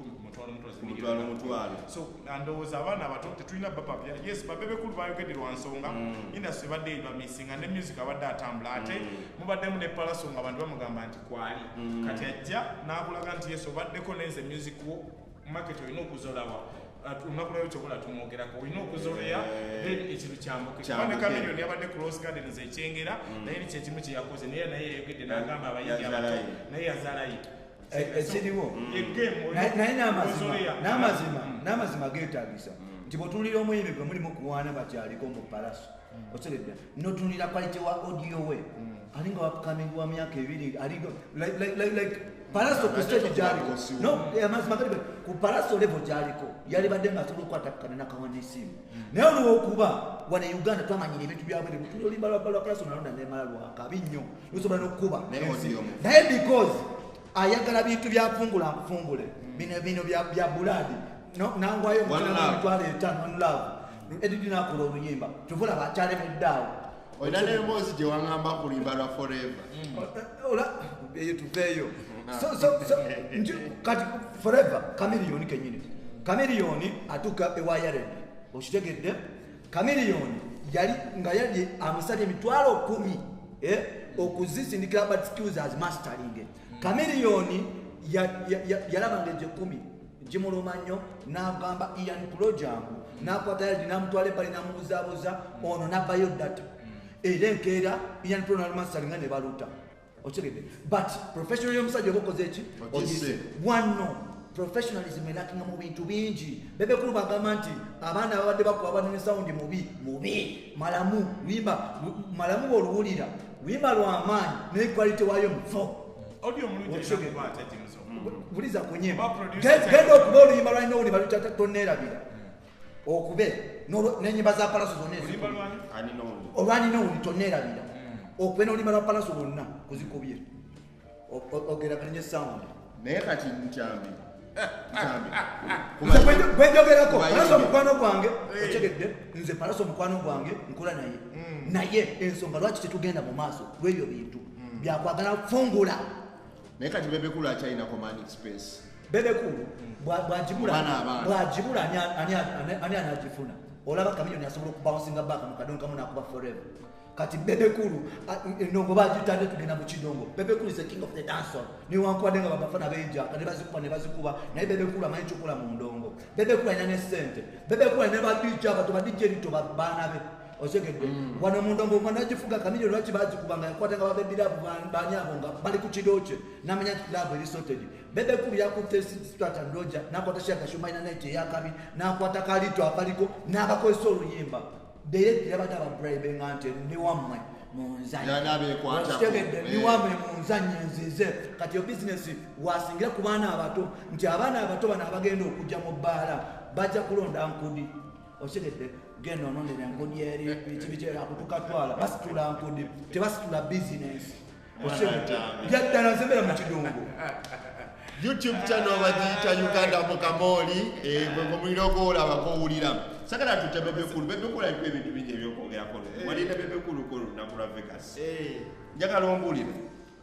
Speaker 4: ku mutwalo
Speaker 3: mutwalo.
Speaker 4: So ndowooza abaana abato tetulina bapapya. Yes, babebekulu bayogedde lwa nsonga, industry ebadde ebamisinga ne music abadde atambula, ate mubaddemu ne Palaso nga abantu bamugamba nti kwali. Kati ajja n'akulaga nti yes, obaddeko nenze music wo market olina okuzolawa. Olunaku lwayo kyokola tumwogerako olina okuzoleya, then ekintu kyambuke. Kuba ne Chameleone yabadde ku Rose Gardens ekyengera, naye ni kyekimu kye yakoze, naye naye yayogedde n'agamba abayimbi abato, naye yazaalayo.
Speaker 5: Ekiriwo naye n'amazima geetaagisa nti bw'otunuulira omuyimbi gwe mulimu kuwaana bakyaliko mu Palaso, okitegedde, n'otunuulira quality wa audio we, alinga wa upcoming wa myaka 2, alinga like Palaso ku stage gyaliko. No, amazima gali ku Palaso level gyaliko, yalibadde ng'asobola okukwata nakawa n'essimu. Naye olw'okuba wano e Uganda twamanyira ebintu byabwe, tuli oluyimba lwa Palaso nalonda nemala lwakabi nnyo, lusobola n'okukuba. Naye because ayagala bintu byafungula nfumbule bino bino bya buladi nangwayo emitwalo 5 one love edidi nakola oluyimba tuvula bakyalemedde awo.
Speaker 3: Olina n'emboozi gye waŋŋamba ku luyimba lwa Forever.
Speaker 5: Eyo tuveeyo. So kati Forever Chameleone kenyini, Chameleone atuuka ewa Yared, okitegedde. Chameleone yali nga yali amusabye emitwalo 10 okuzisindikira but skills as mastering. Chameleone yalaba ng'egyo 10 gimuluma nnyo, n'agamba Ian Pro jangu, n'akwata Yared n'amutwala ebbali n'amubuzaabuza ono n'abbayo data. Era enkeera Ian Pro n'alumasteringa ne baluta. Okitegedde. But professional y'omusajja oba okoze eki?
Speaker 3: Ogisse.
Speaker 5: Wano professionalism erakinga mu bintu bingi. Bebekulu bagamba nti abaana ababadde bakuba abadde ne sound mubi, mubi, malamu, luyimba, malamu bw'oluwulira, luyimba lw'amaanyi naye quality waayo mufu.
Speaker 4: Audio mulungi alina kuba ate James.
Speaker 5: Buliza ku nnyimba.
Speaker 4: Oba producer
Speaker 5: Genda okuba oluyimba lwalina owulira lutata tonneerabira. Okube n'ennyimba za Palaso zonna
Speaker 4: Oluyimba
Speaker 5: ezikubye.
Speaker 4: lwani?
Speaker 3: Ani n'owuli.
Speaker 5: Olwani n'owuli tonneerabira. Okube n'oluyimba lwa Palaso lwonna kuzikubye. Ogeraganye sound.
Speaker 3: Naye kati Ntambi. Ntambi.
Speaker 5: Nze gwe njogerako,
Speaker 3: Kubayimbi.
Speaker 5: Palaso mukwano gwange, okitegedde, nze Palaso mukwano gwange nkola naye. Naye ensonga lwaki tetugenda mu maaso lw'ebyo bintu byakwagala fungula.
Speaker 3: Naye kati Bebekulu akyalina commanding space.
Speaker 5: Bebekulu bw'agibula
Speaker 3: Abaana abaana.
Speaker 5: bw'agibula ani anagifuna? Olaba Chameleone asobola okubouncinga back mu kadongo kamu n'akuba Forever. Kati Bebekulu endongo bagitadde tugenda mu kidongo. Bebekulu is the king of the dancehall. Newankubadde nga babafana benjaka ne bazikuba ne bazikuba, naye Bebekulu amanyi kyokola mu ndongo. Bebekulu alina ne ssente. Bebekulu alina ba DJ abato, ba DJ Rito baana be. Okitegedde? Wano mu ndongo omwana agifuga Chameleone lwaki bazikuba nga yakwata nga babebi love baani abo nga bali ku kido kye, n'amanya nti love eri sorted. Bebekulu yakutte Stuart and Roger, n'akwata Shaka Shumaina Night eyakabi, n'akwata Kalito akaliko, n'abakozesa oluyimba. Direct yabadde ababribe nga nti ndi wammwe munzanyi.
Speaker 3: Yali abeekwatako.
Speaker 5: Okitegedde? Ndi wammwe munzanyi nzize. Kati yo bizinesi wasingira ku baana abato, nti abaana abato bano abagenda okujja mu bbaala bajja kulonda nkudi. Okitegedde? Genda onondera enkudi eri, biki biki akutukatwala, basitula nkudi, tebasitula bizinesi. Okitegedde? Byaddala nze mbeera mu kidongo.
Speaker 3: YouTube channel bagiyita Uganda mu Kamoli, gwe ng'omuliro gw'olaba gw'owulira. Sagala tutte Bebekulu. Bebekulu aliko ebintu bingi ebyokwogerako. Walina Bebekulu ko olunaku lwa Vegas. Njagala ombuulire.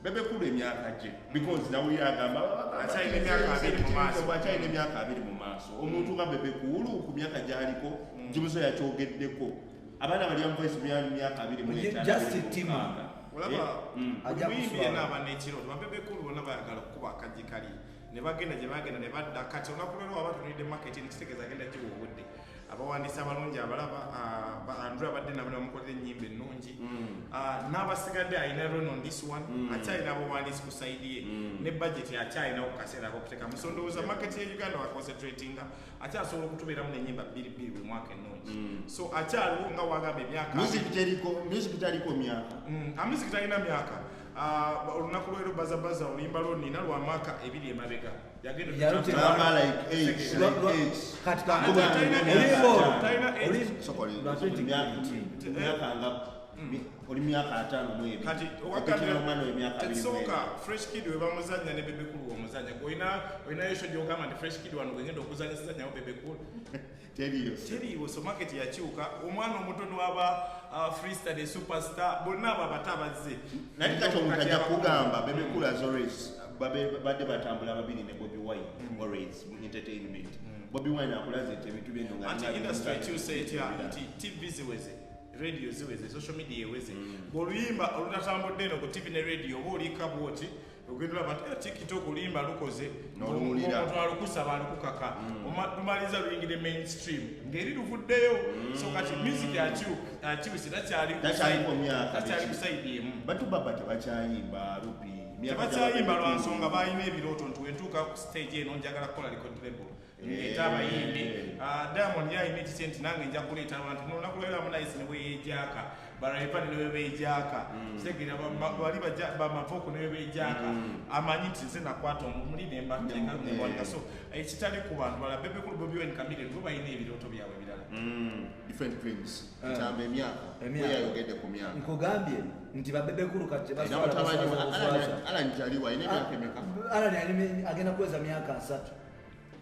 Speaker 3: Bebekulu emyaka gye, because nawulira agamba,
Speaker 4: Akyalina emyaka 20 mu maaso.
Speaker 3: Akyalina emyaka 20 mu maaso. Omuntu nga Bebekulu ku myaka gy'aliko, Jimuso yakyogeddeko. Abaana bali mu voice myaka 25,
Speaker 5: Just
Speaker 3: abiri mu
Speaker 5: Tima.
Speaker 3: mukaaga.
Speaker 4: Olaba,
Speaker 5: Ajja
Speaker 4: omuyimbi
Speaker 5: kuswala.
Speaker 4: yenna aba n'ekirooto, babebekulu bonna bayagala okukuba akaggi kali. Ne bagenda gye bagenda ne badda. Kati olunaku lwero waba atunulidde market, kitegeeza agenda giwa obudde. Abawandiisi abalungi abalaba, Andrew abadde nabo ne bamukolera ennyimba ennungi. N'abasigadde alina Ron on this one, akyalina abawandiisi ku side ye, ne budget akyalinawo ku kaseera ak'okuteekamu. So ndowooza market ye Uganda wa concentratinga, akyasobola okutubeeramu n'ennyimba bbiri bbiri buli mwaka ennungi. So akyaliwo nga wagamba emyaka
Speaker 3: Music teriko, music taliko myaka.
Speaker 4: Music talina myaka. Olunaku lwero bazabaza oluyimba lwo nina lwa mwaka 2 emabega. Yagenda
Speaker 5: Yalutera.
Speaker 3: Gamba like age,
Speaker 5: Lwa-
Speaker 3: like age.
Speaker 5: Kati
Speaker 4: Talina
Speaker 5: kankuba.
Speaker 4: myaka.
Speaker 5: Oluyimba olwo.
Speaker 4: Talina age.
Speaker 5: Oluyimba
Speaker 3: Sokoli,
Speaker 5: lwa
Speaker 3: myaka
Speaker 5: 2018.
Speaker 3: myaka nga Oli myaka 52.
Speaker 4: Kati
Speaker 3: okakira omwana w'emyaka 20.
Speaker 4: Soka Fresh Kid we bamuzannya ne Bebe Cool omuzannya. Olina yesho gy'ogamba nti Fresh Kid wano gwengenda okuzannya sizannyawo Bebe Cool.
Speaker 3: Teriyo.
Speaker 4: Teriyo, so market yakyuka. Omwana omuto n'aba freestyle superstar bonna abo abato abazze.
Speaker 3: Naye kati omuntu ajja kugamba Bebe Cool has always badde batambula babiri ne Bobi Wine always mu entertainment. Bobi Wine akulaze nti ebintu by'eno nga
Speaker 4: anti industry ekyuse etya nti TV ziweze, radio ziweze, social media eweze. Bw'oluyimba olutatambudde eno ku TV ne radio oba oliika bw'oti ogenda olaba nti TikTok oluyimba lukoze
Speaker 3: n'oluwulira.
Speaker 4: Omuntu alukusaba alukukaka. Lumaliza luyingire mainstream ng'eri luvuddeyo. So kati music akyuse
Speaker 3: takyali
Speaker 4: ku side emu.
Speaker 3: Batu baba tebakyayimba Rupi.
Speaker 4: Tebakyayimba lwa nsonga balina ebirooto nti wentuuka ku stage eno njagala kukola record label. Ndeeta abayimbi. Diamond yalina ekitye nti nange nja kuleeta abantu. N'olunaku lwa leero Harmonize ne bwe yeejaaka, Barayipani ne bwe beejaaka, kitegeera bali bamavoko ne bwe beejaaka, amanyi nti nze nakwata omuli ne mbateeka ne mbawanika. So ekitali ku bantu balala, Bebe Cool, Bobi Wine, Chameleone bo balina ebirooto byabwe ebirala.
Speaker 3: Different dreams. Ntamba emyaka. Yayogedde ku myaka.
Speaker 5: Nkugambye nti ba Bebe Cool kati
Speaker 3: Alan Jaliwa alina emyaka emeka?
Speaker 5: Alan agenda kuweza myaka 3.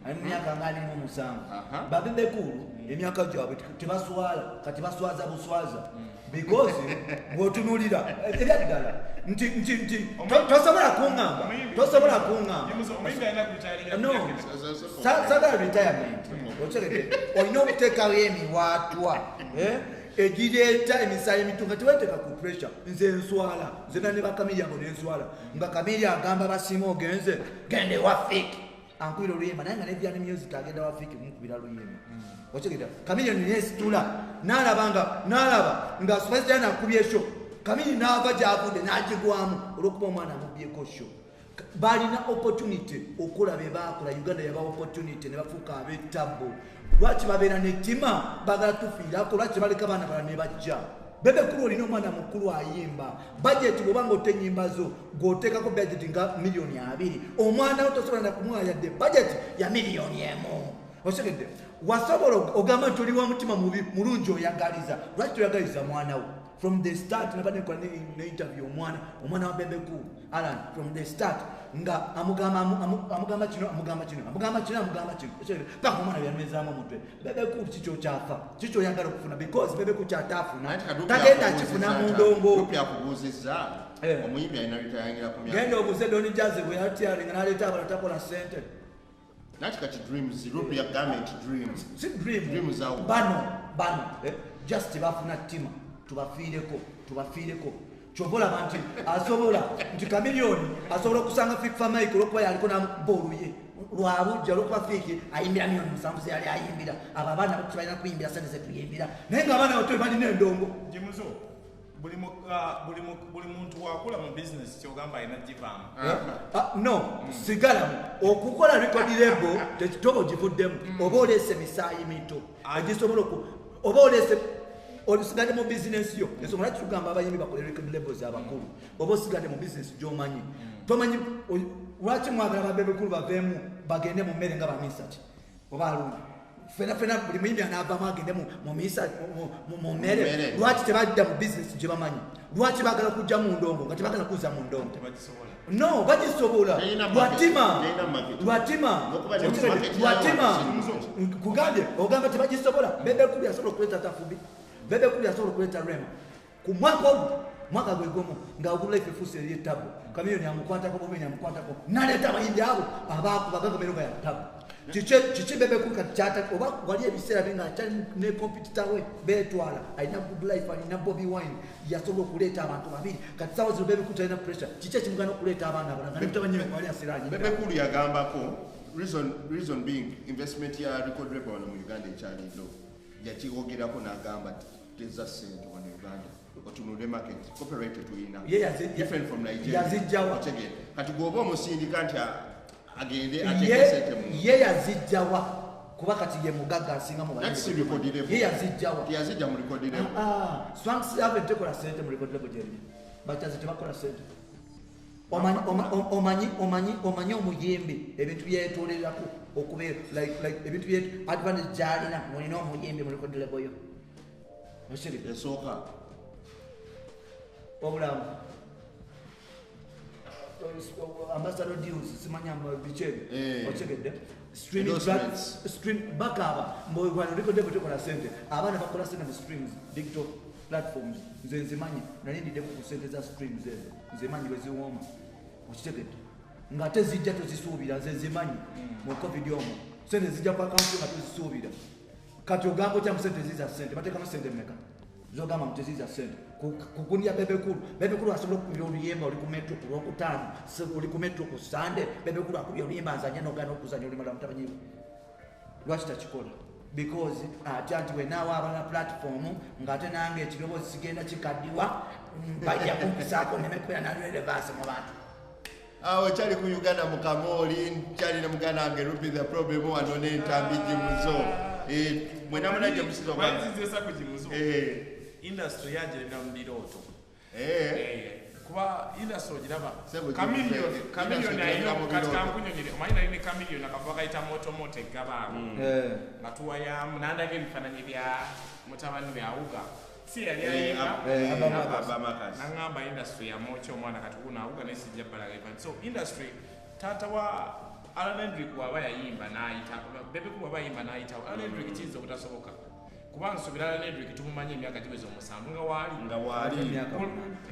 Speaker 5: Ali mu myaka nga alimu 7. Ba Bebe Cool emyaka gyabwe tebaswala, kati baswaza buswaza. Because bw'otunuulira ebyaddala nti tosobola kuŋŋamba, tosobola kuŋŋamba. No, sagala retirement. Okitegedde? Olina okuteekawo emiwaatwa egireeta emisaayi emitunga, teweteeka ku pressure. Nze nswala, nze ne bakamiri abo nenswala. Nga Kamiri agamba basiima ogenze, genda ewa Fik. Ankubira oluyimba naye nga ne Vianney Music agenda wa Fik mukubira luyimba. Okitegedde? Kamiri nesitula n'alaba nga Spice Diana akubye show. Kamiri n'ava gy'avudde n'agigwamu olw'okuba omwana amubyeko show. Balina opportunity okukola bye baakola. Uganda yabawa opportunity ne bafuuka ab'ettabbo. Lwaki babeera n'ettima baagala tufiirako? Lwaki baleka abaana balala ne bajja? Bebe Cool olina omwana mukulu ayimba. Budget bw'obanga otta ennyimba zo gw'oteekako budget nga miliyoni 2. Omwana wo tosobola na kumuwa yadde budget ya miliyoni 1. Okitegedde? Wasobola ogamba nti oli wa mutima mubi mulungi oyagaliza. Lwaki toyagaliza mwana wo? From the start nabadde nkola ne interview omwana wa Bebe Cool Alan, from the start nga amugamba kino, amugamba kino, amugamba kino, amugamba kino. Paka omwana byanywezaamu omutwe. Bebe Cool kikyo kyafa, kikyo oyagala okufuna because Bebe Cool kyataafuna tagenda akifuna mu ndongo.
Speaker 3: Rupi akubuuzizza omuyimbi alina retiringira ku myaka.
Speaker 5: Genda obuuze Don Jazzy bwe yatyalinga n'aleeta abalala takola ssente.
Speaker 3: Nati kati dreams, Rupi yagambye nti dreams.
Speaker 5: Si dream.
Speaker 3: Dreams awo.
Speaker 5: Bano just bafuna ttima. Tubafiireko. Kyova olaba nti asobola nti Chameleone asobola okusanga Fik Fameica olw'okuba yaliko n'amukuba oluye lwabujja olw'okuba Fik ayimbira miliyoni 7 ze yali ayimbira. Abo abaana bo tebalina kuyimbira ssente ze tuyimbira, naye ng'abaana bato balina endongo.
Speaker 4: Jimuzo, buli muntu wakula mu business kyogamba alina givaamu.
Speaker 5: No, sigalamu okukola record label tekitoba ogivuddemu, oba oleese misaayi mito agisobola oba oleese osigadde mu bizinensi yo. Ensonga lwaki tugamba abayimbi bakole record labels abakulu, oba osigadde mu bizinensi gy'omanyi. Tomanyi lwaki mwagala ba Bebe Cool baveemu bagende mu mmere nga bamisaki oba alungi. Ffenna buli muyimbi anaavaamu agende mu mmere. Lwaki tebadda mu bizinensi gye bamanyi? Lwaki baagala kujja mu ndongo nga tebaagala kuzza mu ndongo? No, bagisobola. Lwatima. Kugambye ogamba tebagisobola. Bebe Cool yasobola okuleeta Tafubi. Bebe Cool yasobola okuleeta Rema. Ku mwaka ogwo, mwaka gwe gumu nga Good Life efuuse eri ettabu. Chameleone amukwatako, Bobi Wine amukwatako, n'aleeta abayimbi abo abaakuba gavumenti nga ya ttabu. Kiki Bebe Cool kati kyata oba wali ebiseera bye nga akyali ne competitor we beetwala, alina Good Life, alina Bobi Wine, yasobola okuleeta abantu babiri. Kati ssaawa zino Bebe Cool talina pressure. Kiki ekimugaana okuleeta abaana abalala nga ne mutabani we wali asiraanye?
Speaker 3: Bebe Cool yagambako reason being investment ya record label wano mu Uganda ekyali low. Yakyogerako n'agamba teza ssente wano Uganda. Otunule market, copyright tulina. Different from Nigeria.
Speaker 5: Yazijjawa.
Speaker 3: Kati gwoba omusindika nti agende ateeke ssente mu.
Speaker 5: Ye yazijjawa kuba kati ye mugagga asinga mu
Speaker 3: bayimbi.
Speaker 5: Ye yazijjawa.
Speaker 3: Teyazijja mu record label.
Speaker 5: Swanks Avenue tekola ssente mu record label gyeri. Bakyazi tebakola ssente. Omanyi omuyimbi ebintu byetoolererako okubeera like ebintu bye advantage gy'alina ng'olina omuyimbi mu record label yo.
Speaker 3: Esooka.
Speaker 5: Wabula ambassador deals simanya biki ebyo. Okitegedde? Streaming
Speaker 3: Endorsements.
Speaker 5: Stream bakaaba mbwano record label tekola sente, abaana bakola sente mu streams, digital platforms. Nze nzimanyi, nali ndiddeko ku sente za streams ezo, nze manyi bwe ziwooma. Okitegedde? Ng'ate zijja tozisuubira. Nze nzimanyi mu COVID omwo sente zijja ku akaunti nga tozisuubira. Kati ogamba otya mu sente ziza sente? Bateekamu sente mmeka zogamba mu teziza sente? Kugundi ya Bebe Cool, Bebe Cool asobola okukubira oluyimba oli ku Metro ku Lwokutaano, oli ku Metro ku Sande, Bebe Cool akubye oluyimba nzanya n'ogaana okuzanya oluyimba lwa mutabani we. Lwaki takikola? Because atya nti wenaawa abalala platform ng'ate nange ekiroboozi kigenda kikaddiwa, bajja kumpisaako nneme kubeera na relevance mu bantu.
Speaker 3: Awo kyali ku Uganda mu Kamooli, kyali ne muganda wange Ruby the Problem wano n'entambi Gimuzo. Mwena muna gye musiza okuba-
Speaker 4: Banzizesa ku Gimuzo. Industry yagirebera mu birooto. Kuba industry ogiraba.
Speaker 3: Sebo
Speaker 4: Chameleone,
Speaker 3: Gimuzo,
Speaker 4: Chameleone
Speaker 3: industry
Speaker 4: alina
Speaker 3: ogirabira mu
Speaker 4: kati
Speaker 3: birooto.
Speaker 4: Kankunyonyere. Omanyi nali ne Chameleone akava kayita moto moto eggabaawo. Nga tuwayamu n'andaga ebifaananyi bya mutabani we awuga. Si yali ayimba.
Speaker 5: Abba Marcus.
Speaker 3: Abba Marcus.
Speaker 4: N'aŋŋamba industry yamwokya omwana kati guno awuga naye sijja bbalaga ebifaananyi. So industry taata wa Alan Hendrick bw'aba yayimba n'ayita, Bebe Cool bw'aba yayimba n'ayitawo, Alan Hendrick kiyinza obutasoboka. Kuba nsuubira Alan Hendrick tumumanyi emyaka giweze 7 nga waali.
Speaker 3: Nga waali.
Speaker 5: Emyaka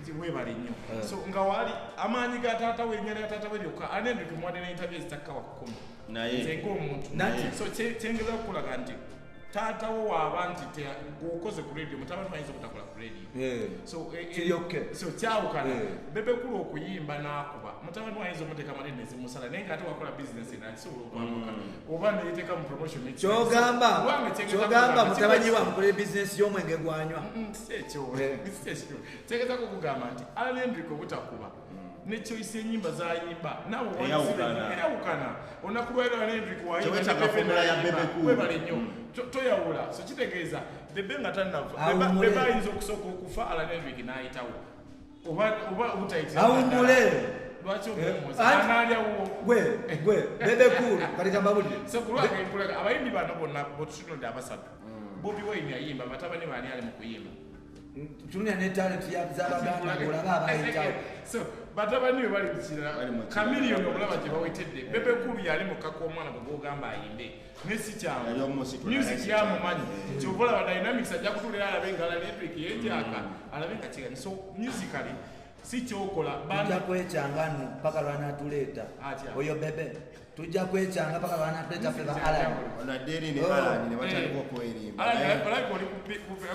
Speaker 4: Nti weebale nnyo. So nga waali amaanyi ga taata we, erinnya lya taata we lyokka, Alan Hendrick muwadde ne interview ezitakka wa 10.
Speaker 3: Naye.
Speaker 4: Nze ng'omuntu.
Speaker 5: Nanti.
Speaker 4: So kyengeza okukulaga nti taata wo waaba nti gw'okoze ku radio, mutabani we ayinza obutakola ku radio. So,
Speaker 5: Kiri okay.
Speaker 4: So kyawukana. Bebe Cool okuyimba n'akuba, mutabani we ayinza omuteeka manene nezimusala, naye ng'ate wakola bizinesi endala kisobola okwambuka oba neyeteeka mu promotion Kubanga kyengeza
Speaker 5: Kyogamba
Speaker 4: kugamba nti
Speaker 5: mutabani we amukolera bizinesi y'omwenge gwanywa.
Speaker 4: Si ekyo, si ekyo. Kyengezako okugamba nti Alan Hendrick obutakuba ne choice y'ennyimba z'ayimba naawe
Speaker 3: Eyawukana.
Speaker 4: Eyawukana. Olunaku lwaleero Alan Hendrick wayimba
Speaker 3: Tewetaaga
Speaker 4: ne Bebe
Speaker 3: formula ya
Speaker 4: n'ayimba.
Speaker 3: Bebe Cool.
Speaker 4: Webale nnyo. Toyawula. So kitegeeza Bebe nga tannava,
Speaker 5: Awummule.
Speaker 4: Bebe ayinza okusooka okufa Alan Hendrick n'ayitawo oba obutayitira
Speaker 5: Awummule.
Speaker 4: Lwaki omumuza?
Speaker 5: Anti-
Speaker 4: Anaalya wuwo.
Speaker 5: Gwe Bebe Cool kati kambabulire.
Speaker 4: So ku lwange nkulaga abayimbi bano bonna botutunudde abasatu, Bobi Wine yayimba, batabani baani ali mu kuyimba?
Speaker 5: Tunuulira ne talent z'Abaganda ng'olaba abayitawo.
Speaker 4: So batabani be bali mu kirala.
Speaker 3: Bali mu kirala.
Speaker 4: Chameleone omulaba gye bawetedde. Bebe Cool yali mu kaka omwana gwe gwogamba ayimbe ne si kyangu.
Speaker 3: Yali omusitula,
Speaker 4: Music
Speaker 3: naye si
Speaker 4: yamumanyi. Kyova olaba Dynamics ajja kutuulira alabe nga Alan Hendrick yeetyaka, alabe nga kigani. So musically si kyokola.
Speaker 5: Tujja kwekyanga nno paka lwanaatuleeta.
Speaker 4: Atya?
Speaker 5: Oyo Bebe tujja kwekyanga paka lwanaatuleeta ffe ba Alan.
Speaker 3: Ono adde eri ne
Speaker 5: Oh.
Speaker 3: Alan ne batandika okwerimba.
Speaker 4: Alan,
Speaker 3: Naye-
Speaker 4: olabika oli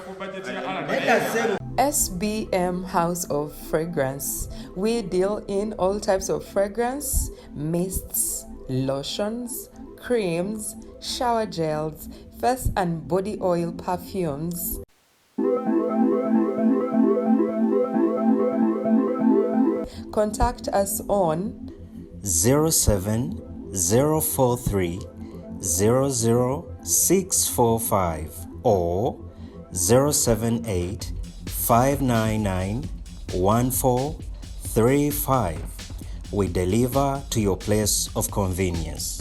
Speaker 4: ku budget ya Alan.
Speaker 5: Nedda ssebo.
Speaker 1: SBM House of Fragrance. We deal in all types of fragrance, mists, lotions, creams, shower gels, face and body oil, perfumes. Contact us on
Speaker 2: 07043 00645 or 078 599 1435. We deliver to your place of convenience.